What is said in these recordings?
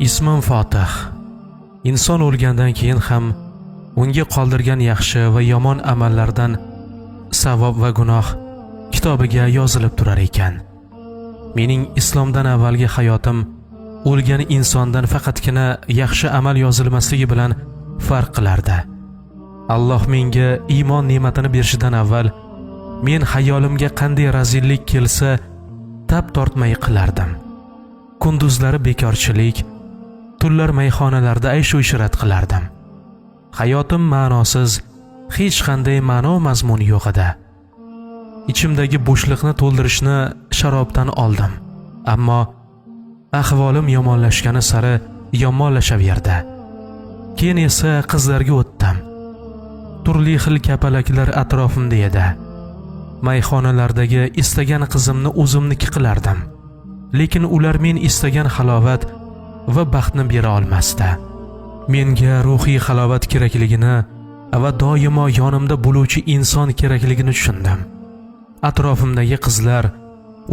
Ismim Fotih. Inson o'lgandan keyin ham unga qoldirgan yaxshi va yomon amallardan savob va gunoh kitobiga yozilib turar ekan. Mening islomdan avvalgi hayotim o'lgan insondan faqatgina yaxshi amal yozilmasligi bilan farq qilardi. Alloh menga iymon ne'matini berishidan avval men hayolimga qanday razillik kelsa tab tortmay qilardim. Kunduzlari bekorchilik, tunlar mayxonalarda ayshu ishrat qilardim. Hayotim ma'nosiz, hech qanday ma'no mazmun yo'q edi. Ichimdagi bo'shliqni to'ldirishni sharobdan oldim. Ammo ahvolim yomonlashgani sari yomonlashaverdi. Keyin esa qizlarga o'tdim. Turli xil kapalaklar atrofimda edi. Mayxonalardagi istagan qizimni o'zimniki qilardim. Lekin ular men istagan halovat va baxtni bera olmasdi. Menga ruhiy halovat kerakligini va doimo yonimda bo'luvchi inson kerakligini tushundim. Atrofimdagi qizlar,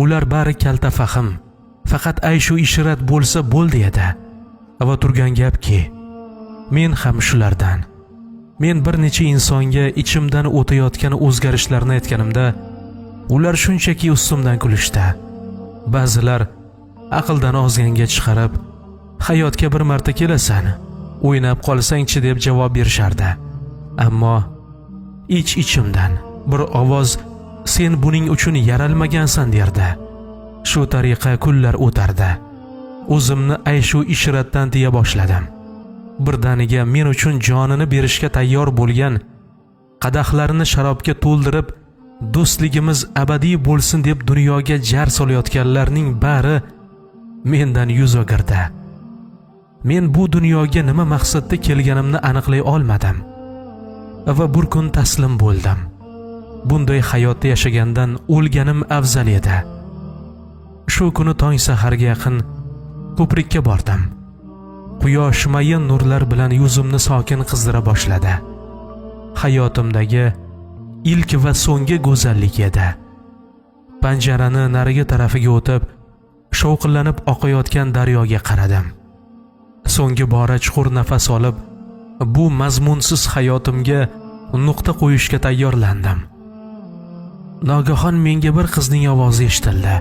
ular bari kalta fahm, faqat ayshu ishrat bo'lsa bo'ldi edi. Va turgan gapki, men ham shulardan. Men bir necha insonga ichimdan o'tayotgan o'zgarishlarni aytganimda, ular shunchaki ustimdan kulishdi. Ba'zilar aqldan ozganga chiqarib, hayotga bir marta kelasan, o'ynab qolsangchi deb javob berishardi. Ammo ich-ichimdan bir ovoz sen buning uchun yaralmagansan derdi. Shu tariqa kunlar o'tardi. O'zimni ayshu ishratdan tiya boshladim. Birdaniga men uchun jonini berishga tayyor bo'lgan, qadahlarni sharobga to'ldirib, do'stligimiz abadiy bo'lsin deb dunyoga jar solayotganlarning bari mendan yuz o'girdi. Men bu dunyoga nima maqsadda kelganimni aniqlay olmadim va bir kun taslim bo'ldim. Bunday hayotda yashagandan o'lganim afzal edi. Shu kuni tong saharga yaqin ko'prikka bordim. Quyosh mayin nurlar bilan yuzimni sokin qizdira boshladi. Hayotimdagi ilk va so'nggi go'zallik edi. Panjarani narigi tarafiga o'tib, shovqinlanib oqayotgan daryoga qaradim. So'nggi bora chuqur nafas olib, bu mazmunsiz hayotimga nuqta qo'yishga tayyorlandim. Nogahon menga bir qizning ovozi eshitildi.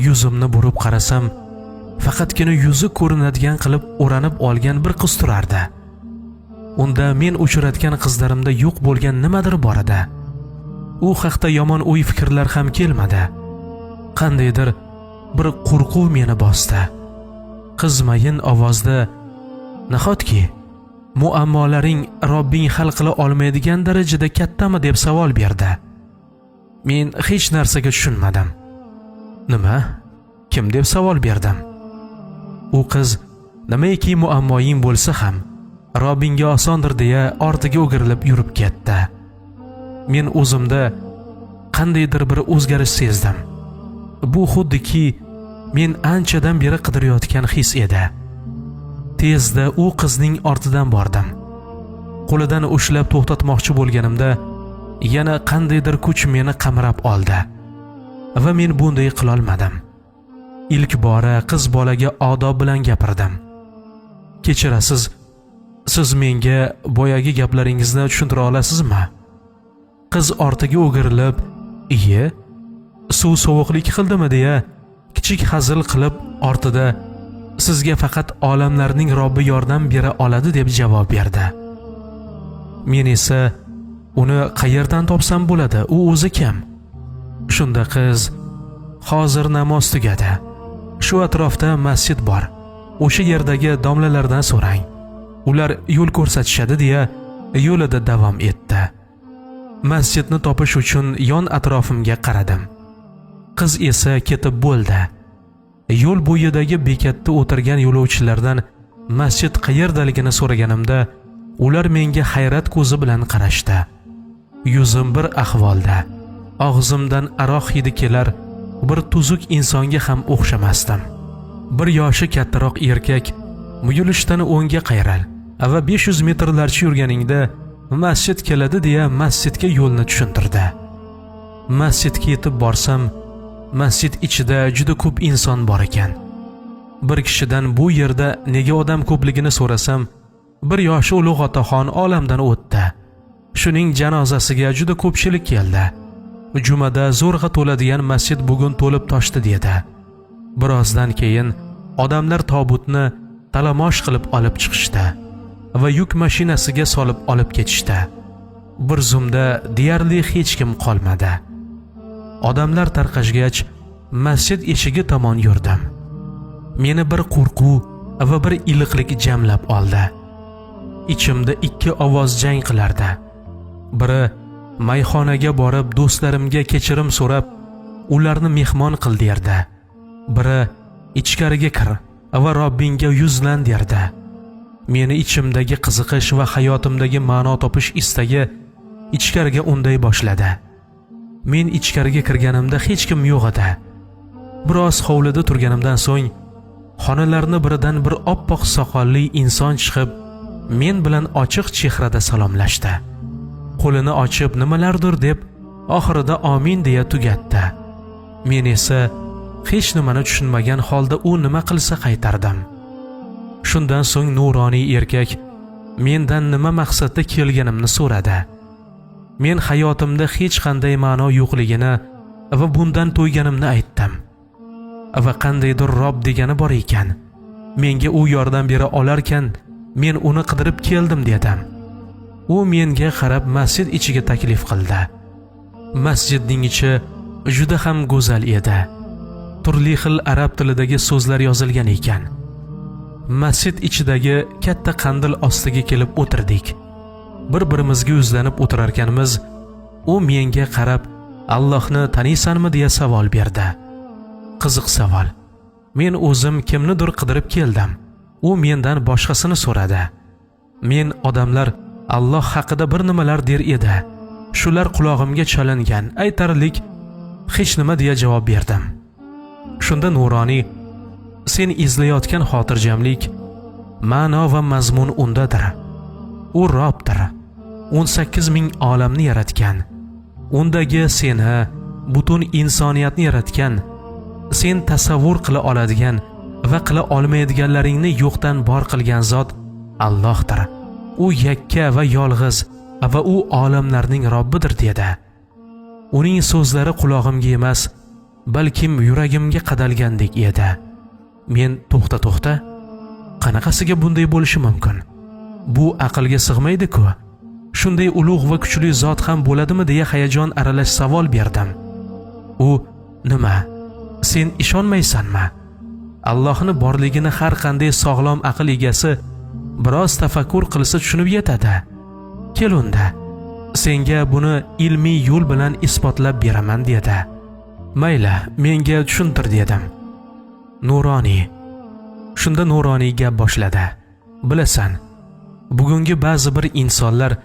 Yuzimni burib qarasam, faqatgina yuzi ko'rinadigan qilib o'ranib olgan bir qiz turardi. Unda men uchratgan qizlarimda yo'q bo'lgan nimadir bor edi. U haqda yomon o'y fikrlar ham kelmadi. Qandaydir bir qo'rquv meni bosdi. Qiz mayin ovozda: "Nahotki muammolaring Robbing hal qila olmaydigan darajada kattami?" deb savol berdi. Men hech narsaga tushunmadim. "Nima? Kim?" deb savol berdim. U qiz: "Nimaiki muammoying bo'lsa ham Robbingga osondir" deya ortiga o'girilib yurib ketdi. Men o'zimda qandaydir bir o'zgarish sezdim. Bu xuddiki men anchadan beri qidirayotgan his edi. Tezda u qizning ortidan bordim. Qo'lidan ushlab to'xtatmoqchi bo'lganimda yana qandaydir kuch meni qamrab oldi va men bunday qilolmadim. Ilk bora qiz bolaga odob bilan gapirdim. "Kechirasiz, siz menga boyagi gaplaringizni tushuntira olasizmi?" Qiz ortiga o'girilib, "Iye, suv sovuqlik qildimi?" deya kichik hazil qilib, ortida "Sizga faqat olamlarning Robbi yordam bera oladi" deb javob berdi. Men esa uni qayerdan topsam bo'ladi? U o'zi kim? Shunda qiz: "Hozir namoz tugadi. Shu atrofda masjid bor. O'sha yerdagi domlalardan so'rang. Ular yo'l ko'rsatishadi" deya yo'lida davom etdi. Masjidni topish uchun yon atrofimga qaradim. Qiz esa ketib bo'ldi. Yo'l bo'yidagi bekatda o'tirgan yo'lovchilardan masjid qayerdaligini so'raganimda, ular menga hayrat ko'zi bilan qarashdi. Yuzim bir ahvolda. Og'zimdan aroq hidi kelar, bir tuzuk insonga ham o'xshamasdim. Bir yoshi kattaroq erkak muyulishdan o'ngga qayral va 500 metrlarcha yurganingda masjid keladi deya masjidga yo'lni tushuntirdi. Masjidga yetib borsam, masjid ichida juda ko'p inson bor ekan. Bir kishidan bu yerda nega odam ko'pligini so'rasam, bir yoshi ulug' otaxon olamdan o'tdi. Shuning janozasiga juda ko'pchilik keldi. Jumada zo'rg'a to'ladigan masjid bugun to'lib toshdi dedi. Birozdan keyin odamlar tobutni talamosh qilib olib chiqishdi va yuk mashinasiga solib olib ketishdi. Bir zumda deyarli hech kim qolmadi. Odamlar tarqashgach, masjid eshigi tomon yurdim. Meni bir qo'rquv va bir iliqlik jamlab oldi. Ichimda ikki ovoz jang qilardi. Biri mayxonaga borib do'stlarimga kechirim so'rab, ularni mehmon qil derdi. Biri ichkariga kir va Robbingga yuzlan derdi. Meni ichimdagi qiziqish va hayotimdagi ma'no topish istagi ichkariga unday boshladi. Men ichkariga kirganimda hech kim yo'q edi. Biroz hovlida turganimdan so'ng xonalarni biridan bir oppoq soqolli inson chiqib, men bilan ochiq chehrada salomlashdi. Qo'lini ochib nimalardir deb, oxirida amin deya tugatdi. Men esa hech nimani tushunmagan holda u nima qilsa qaytardim. Shundan so'ng nuroniy erkak mendan nima maqsadda kelganimni so'radi. Men hayotimda hech qanday ma'no yo'qligini va bundan to'yganimni aytdim. Va qandaydir Rob degani bor ekan. Menga u yordam bera olarkan, men uni qidirib keldim dedim. U menga qarab masjid ichiga taklif qildi. Masjidning ichi juda ham go'zal edi. Turli xil arab tilidagi so'zlar yozilgan ekan. Masjid ichidagi katta qandil ostiga kelib o'tirdik. Bir-birimizga yuzlanib o'tirarkanmiz, u menga qarab Allohni taniysanmi deya savol berdi. Qiziq savol. Men o'zim kimnidir qidirib keldim. U mendan boshqasini so'radi. Men odamlar Alloh haqida bir nimalar der edi. Shular qulog'imga chalingan, aytarlik hech nima deya javob berdim. Shunda nuroniy, sen izlayotgan xotirjamlik, ma'no va mazmun undadir. U Robdir. 18 ming olamni yaratgan. Undagi seni, butun insoniyatni yaratgan, sen tasavvur qila oladigan va qila olmaydiganlaringni yo'qdan bor qilgan zot Allohdir. U yakka va yolg'iz va u olamlarning Robbidir dedi. Uning so'zlari qulog'imga emas, balkim yuragimga qadalgandek edi. Men to'xta, qanaqasiga bunday bo'lishi mumkin? Bu aqlga sig'maydi-ku. Shunday ulug' va kuchli zot ham bo'ladimi deya hayajon aralash savol berdim. U nima? Sen ishonmaysanmi? Allohni borligini har qanday sog'lom aql egasi biroz tafakkur qilsa tushunib yetadi. Kel unda, senga buni ilmiy yo'l bilan isbotlab beraman dedi. Mayli, menga tushuntir dedim. Nuroniy. Shunda nuroniy gap boshladi. Bilasan, bugungi ba'zi bir insonlar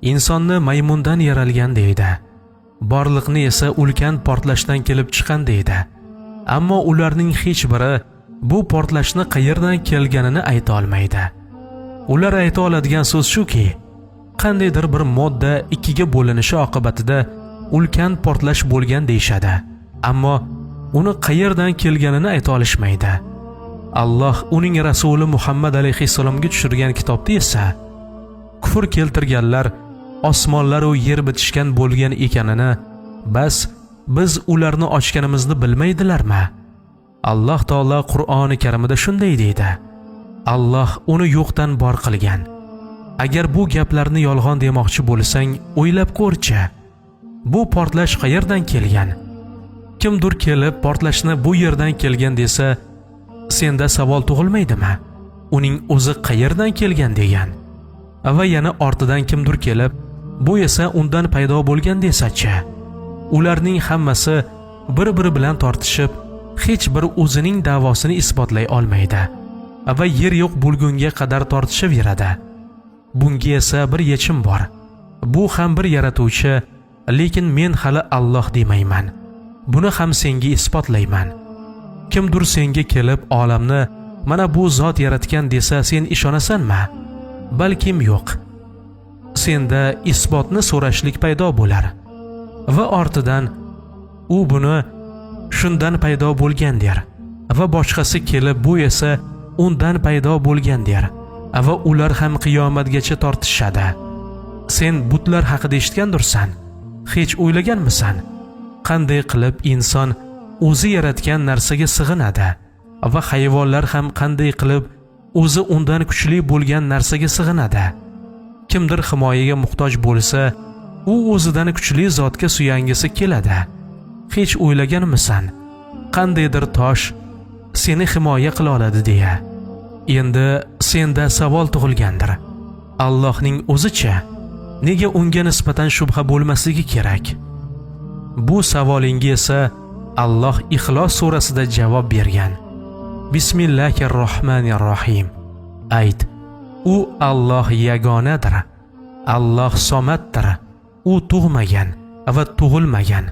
insonni maymundan yaralgan deydi. Borliqni esa ulkan portlashdan kelib chiqqan deydi. Ammo ularning hech biri bu portlashni qayerdan kelganini ayta olmaydi. Ular ayta oladigan so'z shuki, qandaydir bir modda ikkiga bo'linishi oqibatida ulkan portlash bo'lgan deyishadi. Ammo uni qayerdan kelganini ayta olishmaydi. Alloh uning rasuli Muhammad alayhissalomga tushirgan kitobda esa kufr keltirganlar osmonlar u yer bitishgan bo'lgan ekanini, bas biz ularni ochganimizni bilmaydilarmi? Alloh taolo Qur'oni Karimida shunday deydi: Alloh uni yo'qdan bor qilgan. Agar bu gaplarni yolg'on demoqchi bo'lsang, o'ylab ko'rchi. Bu portlash qayerdan kelgan? Kimdir kelib portlashni bu yerdan kelgan desa, senda savol tug'ilmaydimi? Uning o'zi qayerdan kelgan degan. Va yana ortidan kimdir kelib, bu esa undan paydo bo'lgan desachi. Ularning hammasi bir-biri bilan tortishib, hech bir o'zining da'vosini isbotlay olmaydi va yer yo'q bo'lgunga qadar tortishaveradi. Bunga esa bir yechim bor. Bu ham bir yaratuvchi, lekin men hali Alloh demayman. Buni ham senga isbotlayman. Kimdir senga kelib olamni mana bu zot yaratgan desa, sen ishonasanmi? Balkim yo'q. Senda isbotni so'rashlik paydo bo'lar. Va ortidan u buni shundan paydo bo'lgan der Va boshqasi kelib, bu esa undan paydo bo'lgan der va ular ham qiyomatgacha tortishadi. Sen butlar haqida eshitgandursan? Hech o'ylaganmisan? Qanday qilib inson o'zi yaratgan narsaga sig'inadi va hayvonlar ham qanday qilib o'zi undan kuchli bo'lgan narsaga sig'inadi? Kimdir himoyaga muhtoj bo'lsa, u o'zidan kuchli zotga suyangisi keladi. Hech o'ylaganmisan? Qandaydir tosh seni himoya qila oladi deya. Endi senda savol tug'ilgandir. Allohning o'zicha nega unga nisbatan shubha bo'lmasligi kerak? Bu savolingga esa Alloh Ixlos surasida javob bergan. Bismillahir-Rohmanir-Rohim. Ayt: U Alloh yagonadir. Alloh somatdir. U tug'magan va tug'ilmagan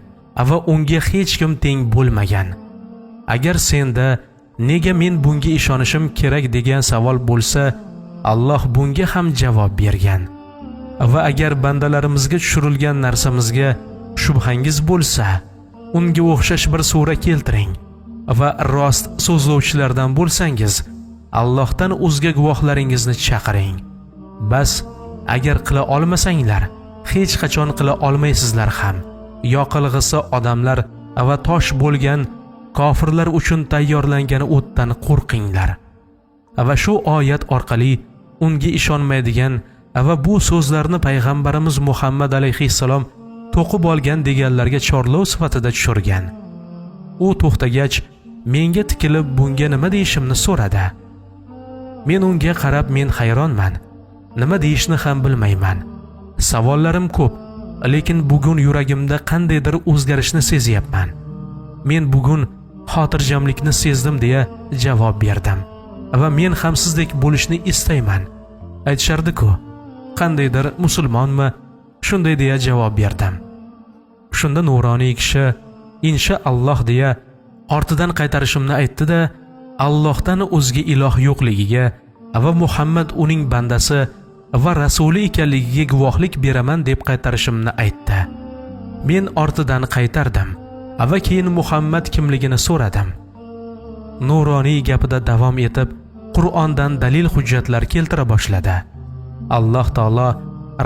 va unga hech kim teng bo'lmagan. Agar senda nega men bunga ishonishim kerak degan savol bo'lsa, Alloh bunga ham javob bergan. Va agar bandalarimizga tushirilgan narsamizga shubhangiz bo'lsa, unga o'xshash bir sura keltiring va rost so'zlovchilardan bo'lsangiz, Allohdan o'zga guvohlaringizni chaqiring. Bas, agar qila olmasanglar, hech qachon qila olmaysizlar ham. Yoqilg'isi odamlar va tosh bo'lgan kofirlar uchun tayyorlangan o'tdan qo'rqinglar. Va shu oyat orqali unga ishonmaydigan va bu so'zlarni payg'ambarimiz Muhammad alayhissalom to'qib olgan deganlarga chorlov sifatida tushirgan. U to'xtagach, menga tikilib bunga nima deyishimni so'radi. Men unga qarab, men hayronman. Nima deyishni ham bilmayman. Savollarim ko'p, lekin bugun yuragimda qandaydir o'zgarishni sezyapman. Men bugun xotirjamlikni sezdim deya javob berdim. Va men ham sizdek bo'lishni istayman. Aytishardi-ku, qandaydir musulmonmi? Shunday deya javob berdim. Shunda nuroniy kishi inshaalloh deya ortidan qaytarishimni aytdi-da, Allohdan o'zga iloh yo'qligiga va Muhammad uning bandasi va rasuli ekanligiga guvohlik beraman deb qaytarishimni aytdi. Men ortidan qaytardim va keyin Muhammad kimligini so'radim. Nuroniy gapida davom etib, Qur'ondan dalil hujjatlar keltira boshladi. Alloh taolo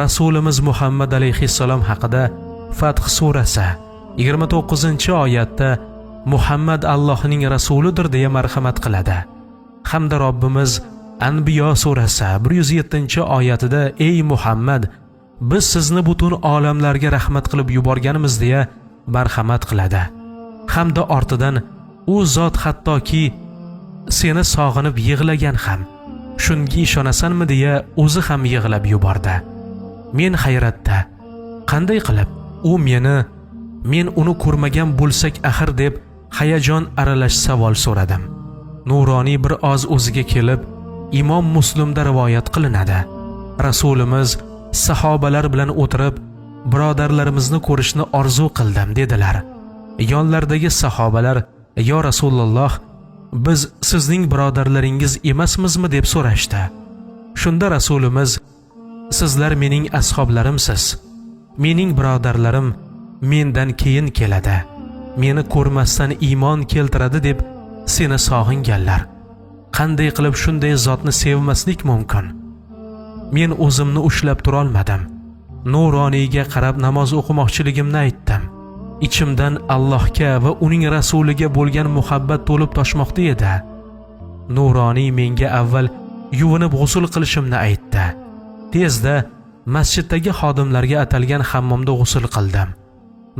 Rasulimiz Muhammad alayhissalom haqida Fath surasi 29-oyatda Muhammad Allohning rasulidir deya marhamat qiladi. Hamda Robbimiz Anbiyo surasi 107-oyatida ey Muhammad, biz sizni butun olamlarga rahmat qilib yuborganmiz deya marhamat qiladi. Hamda ortidan u zot hattoki seni sog'inib yig'lagan ham, shunga ishonasanmi deya o'zi ham yig'lab yubordi. Men hayratda, qanday qilib u meni, men uni ko'rmagan bo'lsak axir deb hayajon aralash savol so'radim. Nuroniy bir oz o'ziga kelib, Imom Muslimda rivoyat qilinadi. Rasulimiz sahobalar bilan o'tirib, birodarlarimizni ko'rishni orzu qildim dedilar. Yonlaridagi sahobalar, "Yo Rasululloh, biz sizning birodarlaringiz emasmizmi?" deb so'rashdi. Shunda Rasulimiz, "Sizlar mening ashoblarimsiz. Mening birodarlarim mendan keyin keladi. Meni ko'rmasdan iymon keltiradi deb seni sog'inganlar. Qanday qilib shunday zotni sevmaslik mumkin?" Men o'zimni ushlab turolmadim. Nuroniyga qarab namoz o'qimoqchiligimni aytdim. Ichimdan Allohga va uning rasuliga bo'lgan muhabbat to'lib toshmoqda edi. Nuroniy menga avval yuvinib g'usul qilishimni aytdi. Tezda masjiddagi xodimlarga atalgan hammomda g'usul qildim.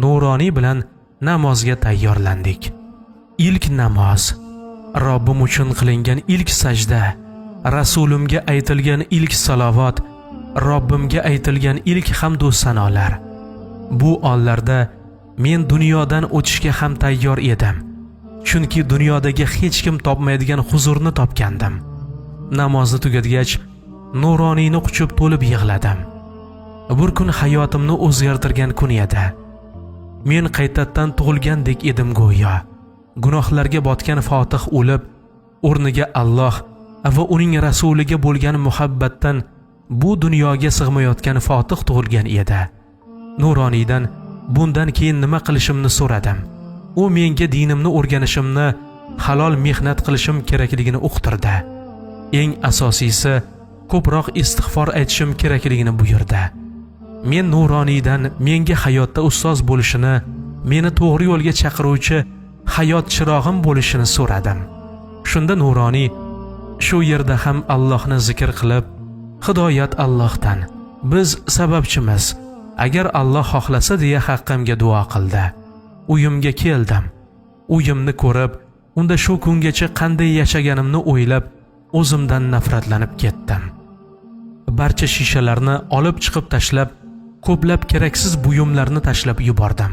Nuroniy bilan namozga tayyorlandik. Ilk namoz, Robbim uchun qilingan ilk sajda, Rasulimga aytilgan ilk salovat, Robbimga aytilgan ilk hamdu sanolar. Bu onlarda men dunyodan o'tishga ham tayyor edim. Chunki dunyodagi hech kim topmaydigan huzurni topgandim. Namozni tugatgach, Nuroniyni quchib to'lib yig'ladim. Bir kun hayotimni o'zgartirgan kun edi. Men qaytadan tug'ilgandek edim go'yo. Gunohlarga botgan Fotih o'lib, o'rniga Alloh va uning rasuliga bo'lgan muhabbatdan bu dunyoga sig'mayotgan Fotih tug'ilgan edi. Nuroniydan bundan keyin nima qilishimni so'radim. U menga dinimni o'rganishimni Halol mehnat qilishim kerakligini uqtirdi. Eng asosiysi, ko'proq istig'for aytishim kerakligini buyurdi. Men nuroniydan menga hayotda ustoz bo'lishini, meni to'g'ri yo'lga chaqiruvchi hayot chirog'im bo'lishini so'radim. Shunda nuroniy shu yerda ham Allohni zikr qilib, hidoyat Allohdan, biz sababchimiz, agar Alloh xohlasa deya haqqimga duo qildi. Uyimga keldim. Uyimni ko'rib, unda shu kungacha qanday yashaganimni o'ylab, o'zimdan nafratlanib ketdim. Barcha shishalarni olib chiqib tashlab, ko'plab keraksiz buyumlarni tashlab yubordim.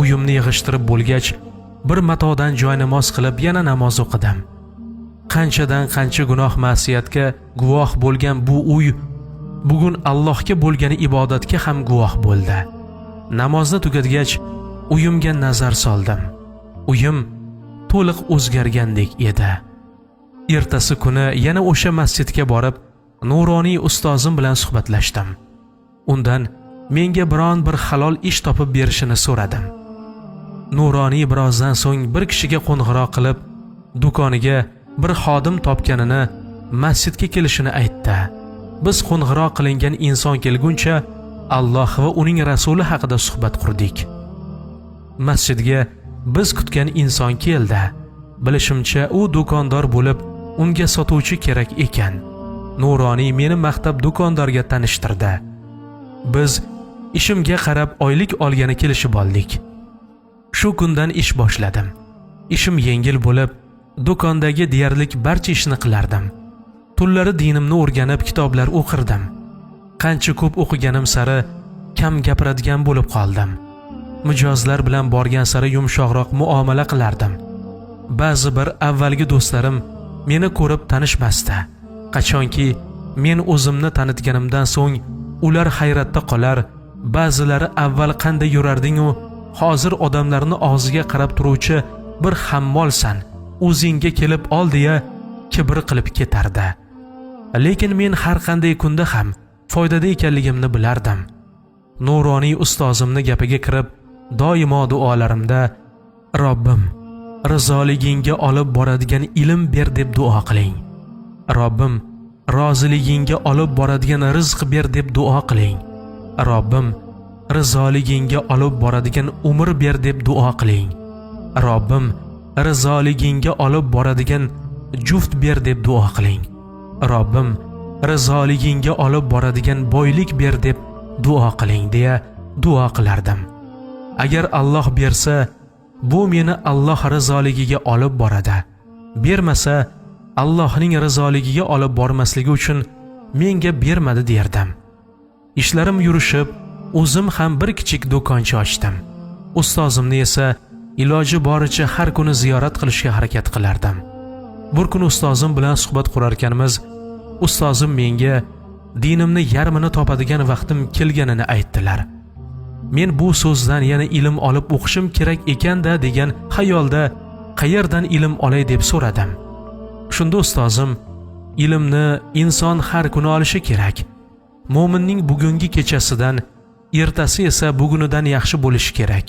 Uyimni yig'ishtirib bo'lgach, bir matodan joynamoz qilib yana namoz o'qidim. Qanchadan qancha gunoh ma'siyatga guvoh bo'lgan bu uy bugun Allohga bo'lgan ibodatga ham guvoh bo'ldi. Namozni tugatgach, uyimga nazar soldim. Uyim to'liq o'zgargandek edi. Ertasi kuni yana o'sha masjidga borib, nuroniy ustozim bilan suhbatlashdim. Undan menga biron bir halol ish topib berishini so'radim. Nuroniy birozdan so'ng bir kishiga qo'ng'iroq qilib, do'koniga bir xodim topganini, masjidga kelishini aytdi. Biz qo'ng'iroq qilingan inson kelguncha Alloh va uning rasuli haqida suhbat qurdik. Masjidga biz kutgan inson keldi. Bilishimcha, u do'kondor bo'lib, unga sotuvchi kerak ekan. Nuroniy meni maqtab do'kondorga tanishtirdi. Biz ishimga qarab oylik olgani kelishib oldik. Shu kundan ish boshladim. Ishim yengil bo'lib, do'kondagi deyarli barcha ishni qilardim. Tunlari dinimni o'rganib kitoblar o'qirdim. Qancha ko'p o'qiganim sari kam gapiradigan bo'lib qoldim. Mijozlar bilan borgan sari yumshoqroq muomala qilardim. Ba'zi bir avvalgi do'stlarim meni ko'rib tanishmasdi. Qachonki men o'zimni tanitganimdan so'ng ular hayratda qolar, ba'zilari avval qanday yurarding-u, hozir odamlarni og'ziga qarab turuvchi bir hammolsan, o'zingga kelib ol deya kibr qilib ketardi. Lekin men har qanday kunda ham foydada ekanligimni bilardim. Nuroniy ustozimni gapiga kirib, doimo duolarimda Robbim, rizoligingga olib boradigan ilm ber deb duo qiling. Robbim, roziligingga olib boradigan rizq ber deb duo qiling. Robbim, rizoligingga olib boradigan umr ber deb duo qiling. Robbim, rizoligingga olib boradigan juft ber deb duo qiling. Robbim, rizoligingga olib boradigan boylik ber deb duo qiling deya duo qilardim. Agar Alloh bersa, bu meni Alloh rizoligiga olib boradi. Bermasa, Allohning rizoligiga olib bormasligi uchun menga bermadi derdim. Ishlarim yurishib, o'zim ham bir kichik do'koncha ochdim. Ustozimni esa iloji boricha har kuni ziyorat qilishga harakat qilardim. Bir kuni ustozim bilan suhbat qurarkanmiz, ustozim menga dinimni yarmini topadigan vaqtim kelganini aytdilar. Men bu so'zdan yana ilm olib o'qishim kerak ekanda degan xayolda qayerdan ilm olay deb so'radim. Shunda ustozim, ilmni inson har kuni olishi kerak. Mo'minning bugungi kechasidan, ertasi esa bugunidan yaxshi bo'lishi kerak.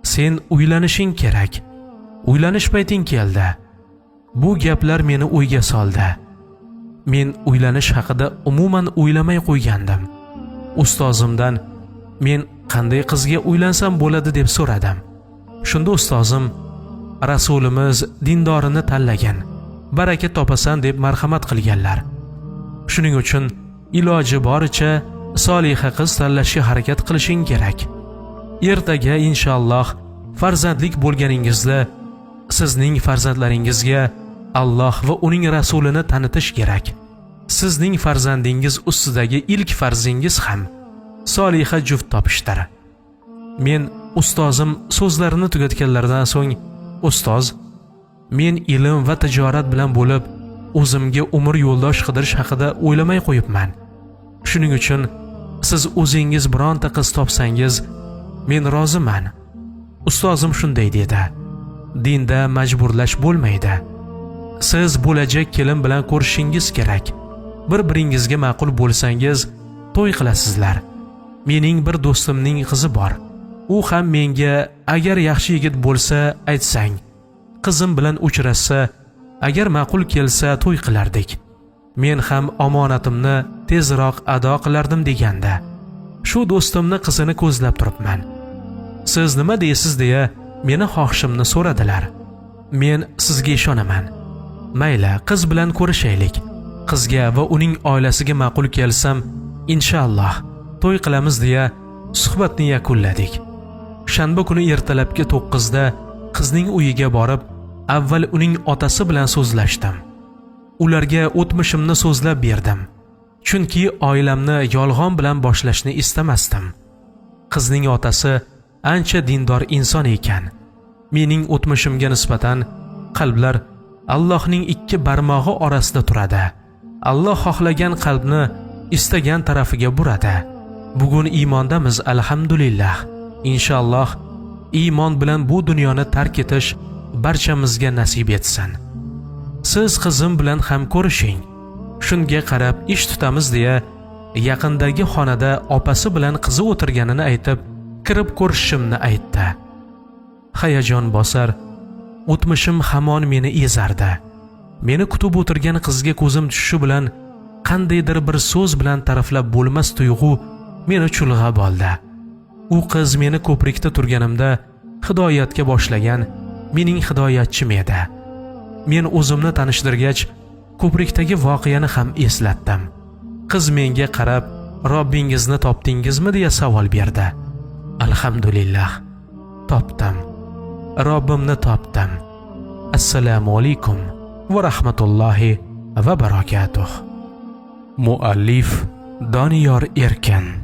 Sen uylanishing kerak. Uylanish payting keldi. Bu gaplar meni o'yga soldi. Men uylanish haqida umuman o'ylamay qo'ygandim. Ustozimdan men qanday qizga uylansam bo'ladi deb so'radim. Shunda ustozim, Rasulimiz dindorini tanlagan, baraka topasan deb marhamat qilganlar. Shuning uchun iloji boricha soliha qiz tanlashga harakat qilishing kerak. Ertaga inshaalloh farzandlik bo'lganingizda sizning farzandlaringizga Alloh va uning rasulini tanitish kerak. Sizning farzandingiz ustidagi ilk farzingiz ham soliha juft topishdir. Men ustozim so'zlarini tugatganlaridan so'ng, ustoz, men ilm va tijorat bilan bo'lib, o'zimga umr yo'ldosh qidirish haqida o'ylamay qo'yibman. Shuning uchun siz o'zingiz bironta qiz topsangiz, men roziman. Ustozim shunday dedi. Dinda majburlash bo'lmaydi. Siz bo'lajak kelin bilan ko'rishingiz kerak. Bir-biringizga ma'qul bo'lsangiz, to'y qilasizlar. Mening bir do'stimning qizi bor. U ham menga agar yaxshi yigit bo'lsa aytsang, Qizim bilan uchrashsa, agar ma'qul kelsa to'y qilardik. Men ham omonatimni tezroq ado qilardim deganda. Shu do'stimni qizini ko'zlab turibman. Siz nima deysiz deya meni xohishimni so'radilar. Men sizga ishonaman. Mayli, qiz bilan ko'rishaylik. Qizga va uning oilasiga ma'qul kelsam, inshaalloh to'y qilamiz deya suhbatni yakunladik. Shanba kuni ertalabki 9 da qizning uyiga borib, avval uning otasi bilan so'zlashdim. Ularga o'tmishimni so'zlab berdim. Chunki oilamni yolg'on bilan boshlashni istamasdim. Qizning otasi ancha dindor inson ekan. Mening o'tmishimga nisbatan qalblar Allohning ikki barmog'i orasida turadi. Alloh xohlagan qalbni istagan tarafiga buradi. Bugun iymondamiz, alhamdulillah. Inshaalloh iymon bilan bu dunyoni tark etish barchamizga nasib etsin. Siz qizim bilan ham ko'rishing. Shunga qarab ish tutamiz deya yaqindagi xonada opasi bilan qizi o'tirganini aytib, kirib ko'rishimni aytdi. Hayajon bosar, o'tmishim hamon meni ezardi. Meni kutib o'tirgan qizga ko'zim tushishi bilan qandaydir bir so'z bilan ta'riflab bo'lmas tuyg'u meni chulg'ab oldi. U qiz meni ko'prikda turganimda hidoyatga boshlagan mening hidoyatchim edi. Men o'zimni tanishtirgach, ko'prikdagi voqeani ham eslatdim. Qiz menga qarab, "Robbingizni topdingizmi?" deya savol berdi. Alhamdulillah, topdim. Robbimni topdim. Assalomu alaykum va rahmatullohi va barakatuh. Muallif Doniyor Erkin.